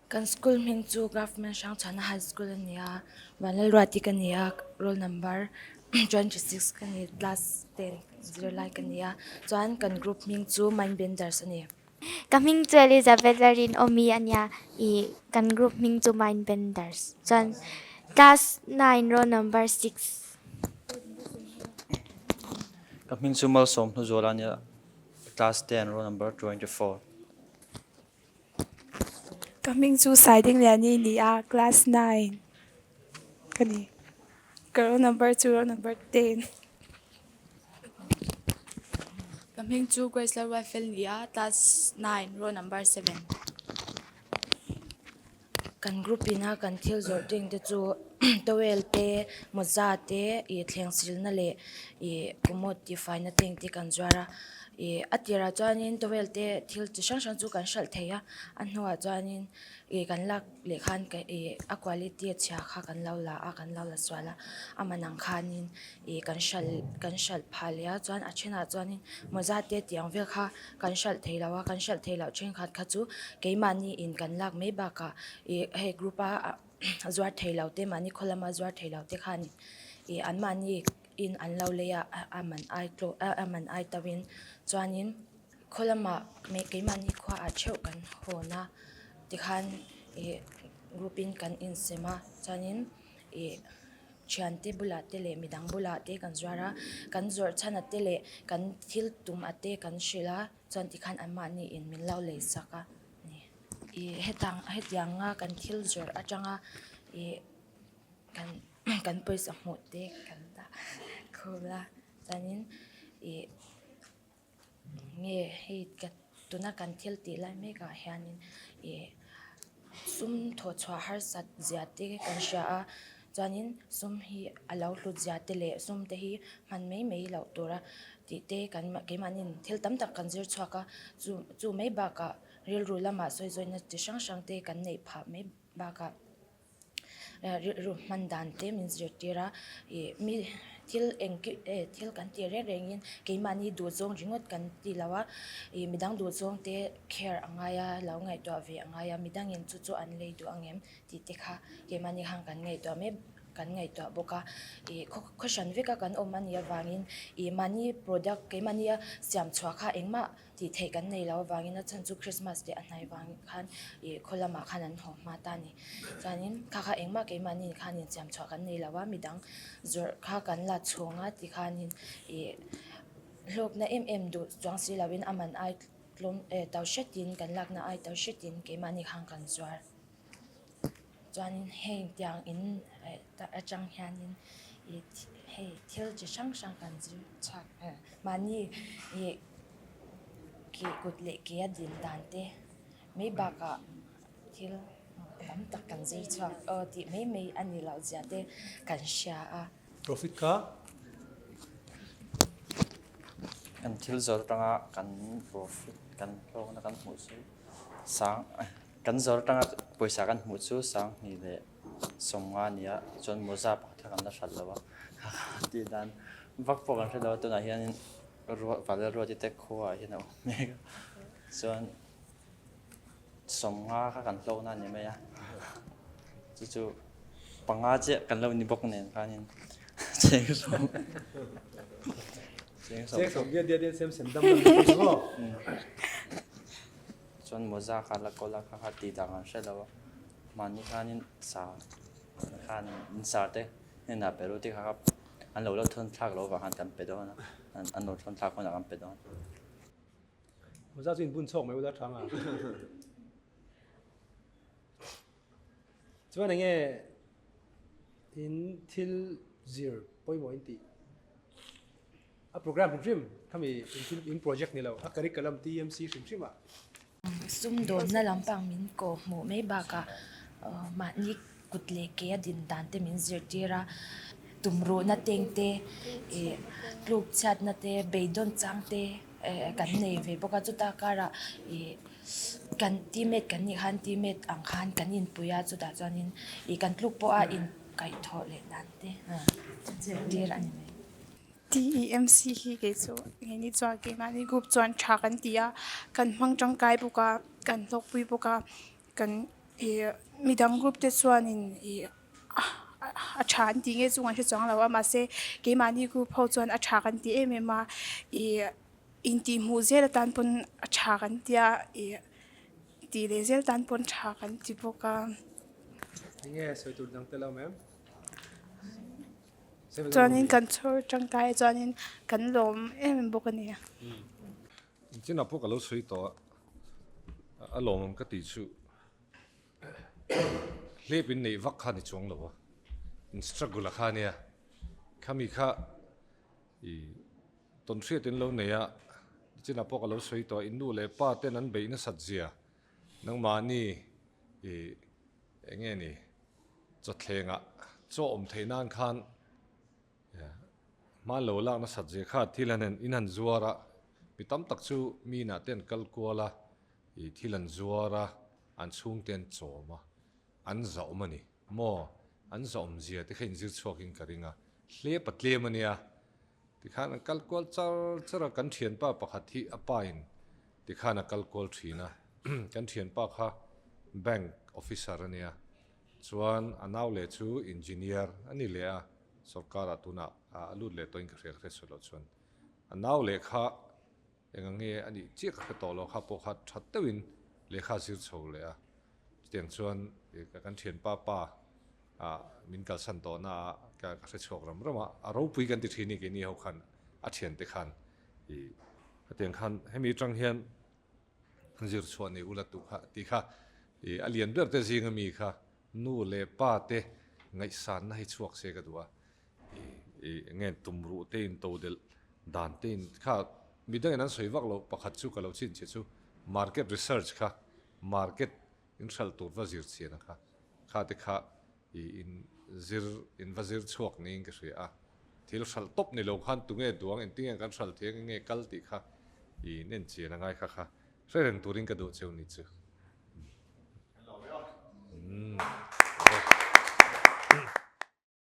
Kan school hming chu Government Hrangchhuana High School a ni a, Vanlalruati ka ni a, roll number 26 ka ni, class 10 zirlai ka ni a, chuan kan group hming chu Mind Benders a ni. Ka hming chu Elizabeth Larinawmi a nia, ih kan group hming chu Mind Benders, chuan class 9 roll number 6. Ka hming chu Malsawm Hnuzuala a nia, class 10 roll number 24. Ka hming chu Saidingliani a ni a, class 9 ka ni. Ka roll number chu roll number 10. Ka hming chu Grace Lalruaifel a ni a, class 9 roll number 7. Kan group ina kan thil zawrh ding te chu towel te mawza te ih thleng silna leh ih commode tihfaina te engte kan zuar a ih a tirah chuanin towel te thil chi hrang hrang chu kan hralh thei a a hnuah chuanin ih kan lak leh khan ih a quality a chhia kha kan lo la a kan lo la sual a a man ang khanin ih kan hralh kan hralh phah leh a chuan a thenah chuanin mawza te tih ang vel kha kan hralh thei lo a kan hralh thei loh thenkhat kha chu keimahni in kan lak mai bakah ih hei group a zuar thei lo te mahni khaw lama zuar thei lo te khan ih an mahni in an lo lei a a man ai tlaw a man ai to in chuanin khaw lamah keimahni khua ah theuh kan hawn a tikhan ih group in kan insem a chuanin ih. Thiante bulah te leh midang bulah te kan zuar a, kan zawrh chhan a te leh kan thil tum a te kan hrilh a, chuan tikhan anmahni in min lo lei sak a ni. Ih hetang hetianga kan thil zawrh atanga ih kan kan pawisa hmuh te kan dah khum a, chuanin ih Nge hei tuna kan thil tih lai mek ah hianin ih sum thawh chhuah harsat zia te kan hria a chuanin sum hi a lo hlut zia te leh sum te hi hman mai mai loh tura tih te kan keimahniin thil tam tak kan zir chhuak a chu chu mai bakah rilru lamah sawi zawina chi hrang hrang te kan neih phah mai bakah. Rilru hman dan te min zirtir a, ih mi thil eng thil kan tih reng rengin keimahni duhzawng ringawt kan ti lo a, ih midang duhzawng te care a ngai a, lo ngaihtuah ve a ngai a, midangin chu chu an lei duh ang em tih te kha keimahni khan kan ngaihtuah mai kan ngaihtuah bawk a, ih khaw hran veka kan awm a nih avangin ih mahni product keimahnia siam chhuah kha engmah Tih theih kan nei lo avangin a chhan chu Christmas leh a hnai vang khan ih khaw lamah khan an haw hma ta a ni. Chuanin kha kha engmah keimahni khan insiam chhuah kan nei lo a, midang zawrh kha kan la chhung a ti khanin ih hlawkna em em duh chuang si loin a man ai tlawm eh to hretin kan lakna ai to hretin keimahni khan kan zuar. Chuanin heng tiang in atang hianin ih hei thil chi hrang hrang kan zir chhuak mahni ih ke kut leh ke a din dan te mai bakah thil tam tak kan zir chhuak aw tih mai mai a ni loh zia te kan hria a. Profit kha. Kan thil zawrh atanga kan profit kan hlawkna kan hmuh chu sang. Kan zawr atanga pawisa kan hmuh chu Sanghnih leh Sawmnga a ni a, chuan mawza pakhat kha kan la hralh lo a, tih dan vak pawh kan hre lo a, tunah hianin Valel Ruati te khuaah hian a awm mek a, chuan Sawmnga kha kan hlawkna a ni mai a, chu chu panga chiah kan lo ni bawk nen khanin cheng sawm cheng sawm Cheng sawm diat diat in sem sem dam dam ni chu maw? Chuan mawza kha la kawl a, kha kha tih dan an hre lo a, mahni khanin sa khan in sa te hnenah pe ru tih kha kha an lo la thawn thlak loh avang khan kan pe dawn a, an lo thawn thlak hunah kan pe dawn. Mawza chu in bun chhawk mai ula tha anga. Chuan enge in thil zir pawimawh in tih? A program hrim hrim khami in thil in project ni lo a curriculum TMC hrim hrim ah. Sumdawnna lampang min kawh hmuh mai bakah mahni kut leh ke a din dan te min zirtir a, tumruhna teng te ih tluk chhiatna te beidawn chang te kan nei ve bawk a chuta karah ih kan teammate kan nih khan teammate ang khan kan inpui a chutah chuanin ih kan tluk pawha inkaihthawh leh dan te zirtir a ni mai. TEMC hi kei chu keini chuan keimahni group chuan tha kan ti a, kan hmang tangkai bawk a, kan hlawkpui bawk a, kan. Ih midang group te chuanin ih a tha an tih nge chu an hre chuang lo a mahse keimahni group ho chuan a tha kan ti em em a ih intihhmuh zel atan pawn a tha kan tia ih tih leh zel tan pawn tha kan ti bawk a. Enge sawi tur dang tel awm em? Chuanin kan chhawr tangkai a chuanin kan lawm em em bawk a ni. Chinah pawh ka lo sawi tawh a, a lawmawm ka tih chu hlep in neih vak kha ni chuang lo a, in struggle a kha nia, khami kha i tawnhriat in lo nei a, chinah pawh ka lo sawi tawh a, in nu leh pa ten an beih nasat zia nangmahni i eng nge ni chawthlengah chaw awm theih nan khan Hman lo lak nasat zia kha thil han in han zuar a, mi tam tak chu mi inah te an kal kual a, ih thil an zuar a, an chhungte an chawm a, an zahawm a ni maw? An zahawm zia te kha inzir chhuakin ka ring a, hlep a tlem a nia. Tikhan an kal kual char char a, kan thianpa pakhat hi a pa in tikhan a kal kual thin a, kan thianpa kha bank officer a nia, chuan a nau leh chu engineer a ni leh a. Sorkar ah tunah a lut leh tawhin ka hria ka hre sual loh chuan a nau lehkha eng ang nge a nih chiah ka hre tawh lo kha pawh kha that deuhin lehkha a zir chho leh a chutiang chuan kan thianpa pa ah min kalsan tawh na ah ka hre chhuak ram ram a a ropui kan ti thin ni keini ho khan a thiante khan ih hetiang khan hemi atang hian zir chhuah nei ula tuh kha tih kha ih a lian ber te zinga mi kha Nu leh pa te ngaihsanna hi chhuak se ka duh a, ih eng nge tumruh te in to delh dan te in kha midangin an sawi vak loh pakhat chu ka lo chhinchhiah chu market research kha market in hralh tur va zir chhian a kha kha te kha ih in zir in va zir chhuak niin ka hria a, thil hralh tawp ni lo khan tunge duang engtinge kan hralh thei ang enge kal tih kha ih in enchian a ngai kha kha hre reng turin ka duh cheu ni chu.